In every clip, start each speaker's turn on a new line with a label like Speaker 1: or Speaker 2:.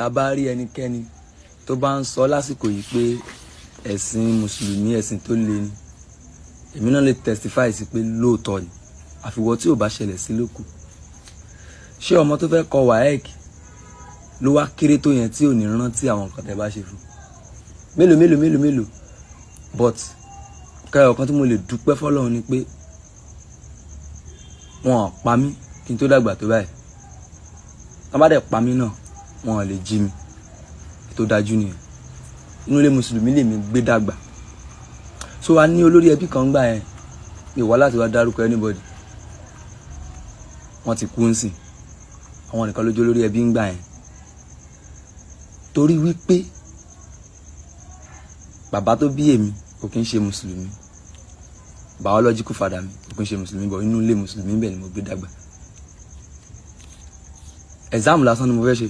Speaker 1: Tá bá rí ẹnikẹ́ni tó bá ń sọ lásìkò yìí pé ẹ̀sìn mùsùlùmí ẹ̀sìn tó le ni, èmi náà lè testify sí pé lóòótọ́ ni, àfiwọ́ tí ò bá ṣẹlẹ̀ sí lókù. Ṣé ọmọ tó fẹ́ kọ WAEC ló wá kéré tó yẹn tí ò ní rántí àwọn nǹkan tẹ́ bá ṣe fún? Mélòó mélòó mélòó mélòó. But kẹyọ̀ kan tí mo lè dúpẹ́ fọ́lọ́run ni pé wọn ò pa mí kí n tó dàgbà tó báyìí. Tọ́ bá dẹ̀ pa mí náà, wọn ò lè jí mi. Tó dájú nìyẹn. Inú ilé mùsùlùmí lèmi gbé dàgbà. So a ní olórí ẹbí kan gbà yẹn, mi wá láti wá dárúkọ anybody. Wọ́n ti kú nsìn. Àwọn nìkan lójú olórí ẹbí ń gbà yẹn. Torí wípé bàbá tó bí èmi kò kí ń ṣe mùsùlùmí. Biological father mi kò kí ń ṣe mùsùlùmí, but inú ilé mùsùlùmí bẹ́ẹ̀ ni mo gbé dàgbà. Exam lásán ni mo fẹ́ ṣe.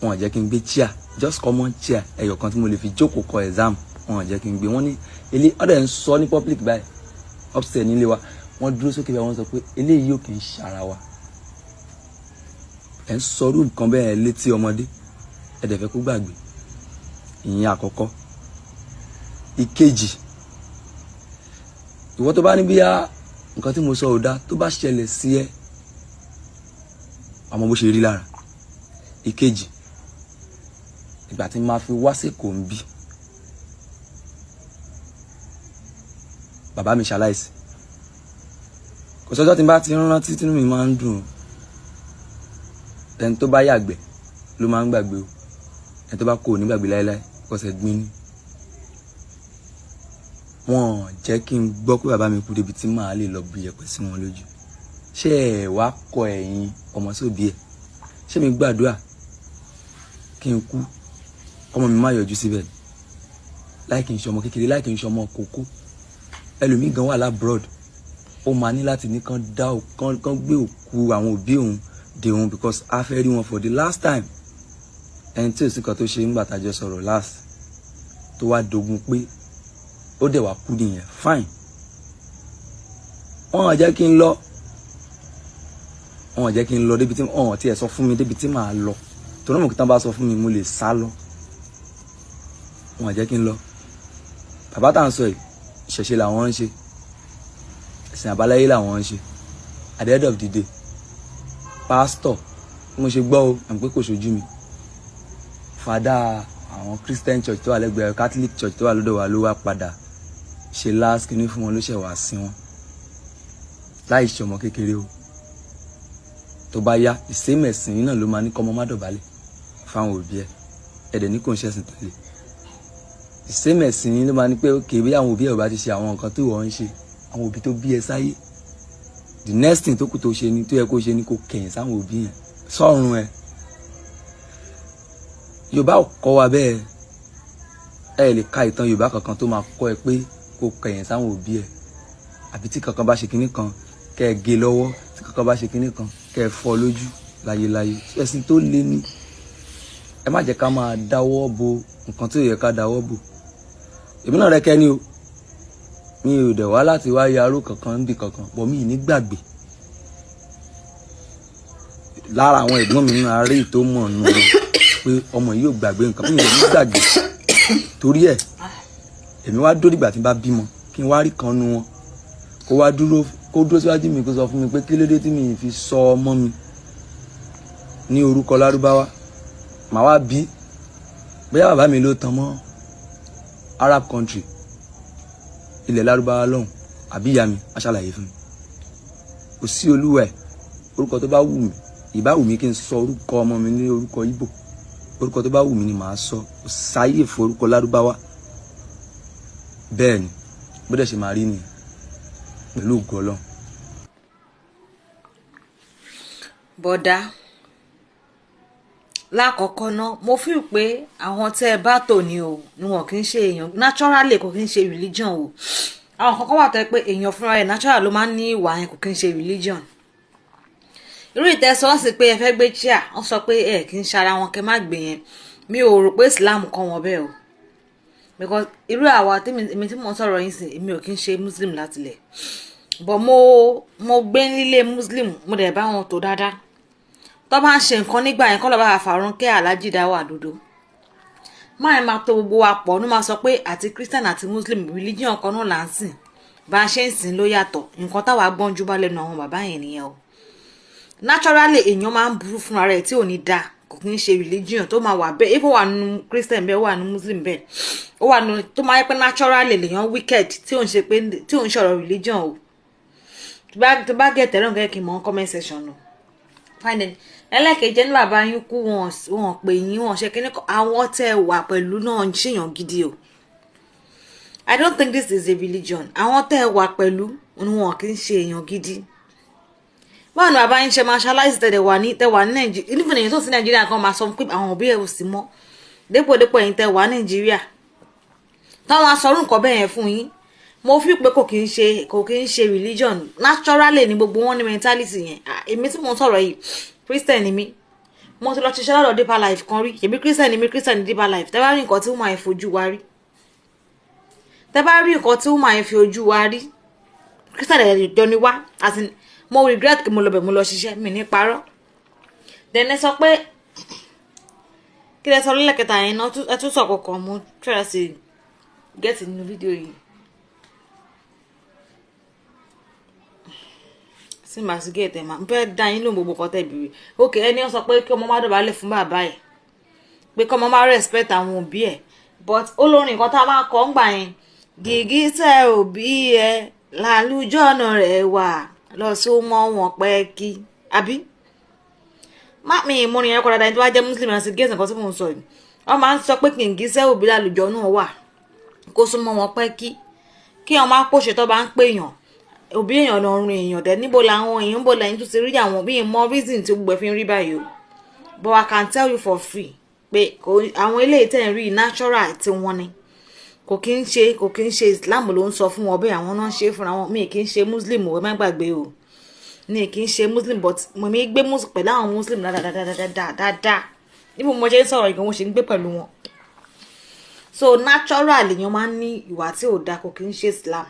Speaker 1: Wọn ò jẹ́ kí n gbé chair, just common chair ẹyọ kan tí mo lè fi jókòó kọ exam. Wọn ò jẹ́ kí n gbé. Wọ́n ní ilé ọ̀dẹ̀ ń sọ ní public báyìí, upstairs nílé wa. Wọ́n dúró sókè báyìí, wọ́n sọ pé eléyìí ò kì í ṣara wa. Ẹ̀ ń sọrú nǹkan bẹ́ẹ̀ létí ọmọdé, ẹ dẹ̀ fẹ́ kó gbàgbé. Ìyẹn àkọ́kọ́. Ìkejì, ìwọ tó bá ní bíyá nǹkan tí mo sọ ò dá, tó bá ṣẹlẹ̀ sí ẹ, àmọ́ bó ṣe rí lára. Ìkejì, ìgbà tí màá fi wá sèkó ń bí, bàbá mi ṣaláìsí. Kò sọ́jọ́ tí n bá ti rántí tínú mi máa ń dùn. Ẹni tó bá yàgbẹ́ ló máa ń gbàgbé o. Ẹni tó bá kú ò ní gbàgbé láéláé, kọsẹ̀ gbin ni. Wọ́n jẹ́ kí n gbọ́ pé bàbá mi kú débi tí màá lè lọ bu iyẹ̀pẹ̀ sí wọn lójú. Ṣé ẹ wá kọ ẹ̀yin ọmọ sí òbí ẹ̀? Ṣé mi gbàdúrà kí n kú ọmọ mi má yọjú síbẹ̀? Láì kí n ṣe ọmọ kékeré, láì kí n ṣe ọmọ kókó. Ẹlòmíì gan wà lábroad, ó máa ní láti ní kán dá kán gbé òkú àwọn òbí òun dé òun because a fẹ́ rí wọn for the last time. Ẹni tí ò sí kan tó ṣe nígbà tá a jọ sọ̀rọ̀ last tó wá dogun pé ó dẹ̀ wá kú nìyẹn. Fine. Wọ́n ò jẹ́ kí n lọ. Wọ́n ò jẹ́ kí n lọ débi tí wọ́n ò tiẹ̀ sọ fún mi débi tí màá lọ. Torí mọ̀ kí tán bá sọ fún mi, mo lè sá lọ. Wọ́n ò jẹ́ kí n lọ. Bàbá tá à ń sọ yìí, ìṣẹ̀ṣe làwọn ń ṣe. Ẹ̀sìn àbáláyé làwọn ń ṣe. At the end of the day, pastor, bí mo ṣe gbọ́ o, àmì pé kò ṣojú mi. Fada àwọn Christian church tó wà lẹ́gbẹ̀ẹ́ Catholic church tó wà lọ́dọ̀ wa ló wá padà ṣe last kinní fún wọn, ló ṣẹ̀ wá sí wọn. Láì ṣe ọmọ kékeré o. Tó bá yá, ìsémẹ̀sìn ẹ̀sìn yìí náà ló máa ní kọ́mọ má dọ̀bálẹ̀ fáwọn òbí ẹ̀. Ẹ̀dẹ̀ ní kò ń ṣẹ̀sìn tó le. Ìsémẹ̀sìn yìí ló máa ní pé okay, bí àwọn òbí ẹ̀ ò bá ti ṣe àwọn nǹkan tó wọ́n ń ṣe, àwọn òbí tó bí ẹ sáyé. The next thing tó kù tó ṣe ni tó yẹ kó ṣe ni kó kẹ̀yìn sáwọn òbí yẹn. Sọ́run ẹ. Yorùbá ò kọ́ wa bẹ́ẹ̀. Ẹ lè ka ìtàn Yorùbá kankan tó máa kọ́ ẹ pé kó kẹ̀yìn sáwọn òbí ẹ. Àbí tí kankan bá ṣe kinní kan, kẹ́ ẹ gé lọ́wọ́. Tí kankan bá ṣe kinní kan, kẹ́ ẹ fọ́ lójú láyéláyé. Ẹ̀sìn tó le ní. Ẹ má jẹ́ ká máa dáwọ́ bo nǹkan tí ò yẹ ká dáwọ́ bò. Èmi náà rẹ́kẹ́ ni o. Mi ò dẹ̀ wá láti wá yarú kankan níbi kankan, but mi ì ní gbàgbé. Lára àwọn ẹ̀gbọ́n mi nínú aré tó mọ̀ nù pé ọmọ yìí ò gbàgbé nǹkan, mi ò ní gbàgbé. Torí ẹ̀, èmi wá dúró dìgbà tí n bá bímọ, kí n wá rí kan nu wọn. Kó wá dúró, kó dúró síwájú mi kó sọ fún mi pé kí ló dé tí mi fi sọ ọmọ mi ní orúkọ Lárúbáwá. Màá wá bí bóyá bàbá mi ló tan mọ́ Arab country, ilẹ̀ Lárúbáwá lọ́hùn, àbí ìyá mi á ṣàlàyé fún mi. Kò sí olúwa ẹ̀, orúkọ tó bá wù mí, ìbá wù mí kí n sọ orúkọ ọmọ mi ní orúkọ Ìgbò. Orúkọ tó bá wù mí ni màá sọ. Kò sáyè fún orúkọ Lárúbáwá. Bẹ́ẹ̀ ni, bó dẹ̀ ṣe máa rí nìyẹn pẹ̀lú ògo Ọlọ́run.
Speaker 2: Bọ̀dá, lákọ̀ọ́kọ́ ná, mo feel pé àwọn tẹ́ ẹ bá tò ní o, ni wọn kì í ṣe èèyàn naturally, kò kì í ṣe religion o. Àwọn kankan wà tó yẹ pé èèyàn fúnra rẹ̀ natural ló máa ń ní ìwà yẹn, kò kì í ṣe religion. Irú ìtẹ́sọ́ sì pé ẹ fẹ́ gbé chair, wọ́n sọ pé ẹ kì í ṣara wọn kẹ́ má gbé yẹn. Mi ò rò pé Islam kọ́ wọn bẹ́ẹ̀ o, because irú àwa èmi tí mò ń sọ̀rọ̀ yín sìn, èmi ò kì í ṣe Muslim látilẹ̀, but mo gbé nílé Muslim, mo dẹ̀ bá wọn tó dáadáa. Tó bá ń ṣe nǹkan nígbà yẹn, kọ́ lọ́ọ́ bá fàrún kẹ́ Alhaji Dawa Dodo. Máa máa tó gbogbo wa pọ̀ ní, máa sọ pé àti Christian àti Muslim, religion kan náà là ń sìn, bá a ṣe ń sìn ló yàtọ̀. Nǹkan táwa gbọ́njú bá lẹ́nu àwọn bàbá yẹn nìyẹn o. Naturally, èèyàn máa ń burú fúnra rẹ̀ tí ò ní dáa, kò kí ń ṣe religion tó máa wà bẹ́ẹ̀. If ó wà nínú Christian bẹ́ẹ̀, ó wà nínú Muslim bẹ́ẹ̀, ó wà nínú tó máa yẹ pé naturally lèèyàn wicked, tí ò ń ṣe pé tí ò ń ṣọ̀rọ̀ religion o. Tó bá gẹ̀ tẹ́lẹ̀ nǹkan, kí n mọ̀ comment section o. Fine. Ẹlẹ́kẹ̀jẹ́ ní bàbá yín kú, wọn wọn pè yín, wọn ṣe kíní. Àwọn tẹ́ wà pẹ̀lú náà ń ṣèyàn gidi o. I don't think this is a religion. Àwọn tẹ́ wà pẹ̀lú ni wọn kì í ṣe èèyàn gidi. Báwo ni bàbá yín ṣe máa ṣaláìsí, tẹ̀lé wà ní tẹ̀ wà ní Nàìjíríà? Nífẹ̀ẹ́ èèyàn tó sí Nàìjíríà kan máa sọ pé àwọn òbí ẹ̀ ò sí mọ́, dépò dépò ẹ̀yin tẹ̀ wà Nàìjíríà, táwọn aṣọrú nǹkan bẹ́ẹ̀ yẹn fún yín. Mo fi pé kò kí ń ṣe religion. Naturally ni gbogbo wọn ní mentality yẹn. Èmi tí mo ń sọ̀rọ̀ yìí, Christian ni mí. Mo ti lọ ṣiṣẹ́ lọ́dọ̀ Deeper Life kan rí. Èmi Christian ni mí, Christian ni Deeper Life. Tẹ́ bá rí nǹkan tí wọ́n máa fojú wa rí, tẹ́ bá rí nǹkan tí wọ́n máa fi ojú wa rí, Christian ẹ̀jọ̀ ni wá. As in, mo regret pé mo lọ bẹ̀, mo lọ ṣiṣẹ́ mi ní parọ́. Then ẹ sọ pé kí lẹ sọ lẹ́lẹ́kẹta yẹn náà? Ẹ tún sọ kọ̀ọ̀kan. Mo try láti get nínú fídíò yìí sí màá sí get ẹ̀, máa n fẹ́ dá yín lóhùn gbogbo kan tẹ̀ bìrì. Ok, ẹni ó sọ pé kí ọmọ má dọ̀bálẹ̀ fún bàbá ẹ̀, pé kí ọmọ má respect àwọn òbí ẹ̀, but olórin nǹkan tá a máa kọ́ ń gbà yẹn, gìgísẹ̀ òbí ẹ̀ làlùjọ́nà rẹ̀ wà lọ sí mọ́ wọn pẹ́ kí àbí má mi ìmúrin yẹn kọ́ dáadáa. Ẹni tó bá jẹ́ Muslim àti gẹ́sì nǹkan tí mò ń sọ yìí, wọ́n máa ń sọ pé gìgísẹ̀ òbí làlùjọ́ náà wà kó súnmọ́ wọn pẹ́ kí wọ́n máa pòṣe tó bá ń pèèyàn òbí èèyàn lọ́rùn èèyàn dẹ̀. Níbo làwọn èèyàn ń bọ̀ lẹ́yìn tó ti rí àwọn bí mọ reason tí gbogbo ẹ̀ fi ń rí báyìí o? But I can tell you for free pé àwọn eléyìí tẹ̀ ń rí, natural tí wọ́n ní, kò kí ń ṣe Islam ló ń sọ fún wọn bẹ́ẹ̀. Àwọn náà ń ṣe fúnra wọn. Mi kì í ṣe Muslim o, ẹ má gbàgbé o, ní kì í ṣe Muslim, but mo mi gbé pẹ̀lú àwọn Muslim dáadáa. Níbo mo ṣe ń sọ̀rọ̀ ìgbà mo ṣe ń gbé pẹ̀lú wọn. So natural èèyàn máa ń ní ìwà tí ò dáa, kò kí ń ṣe Islam.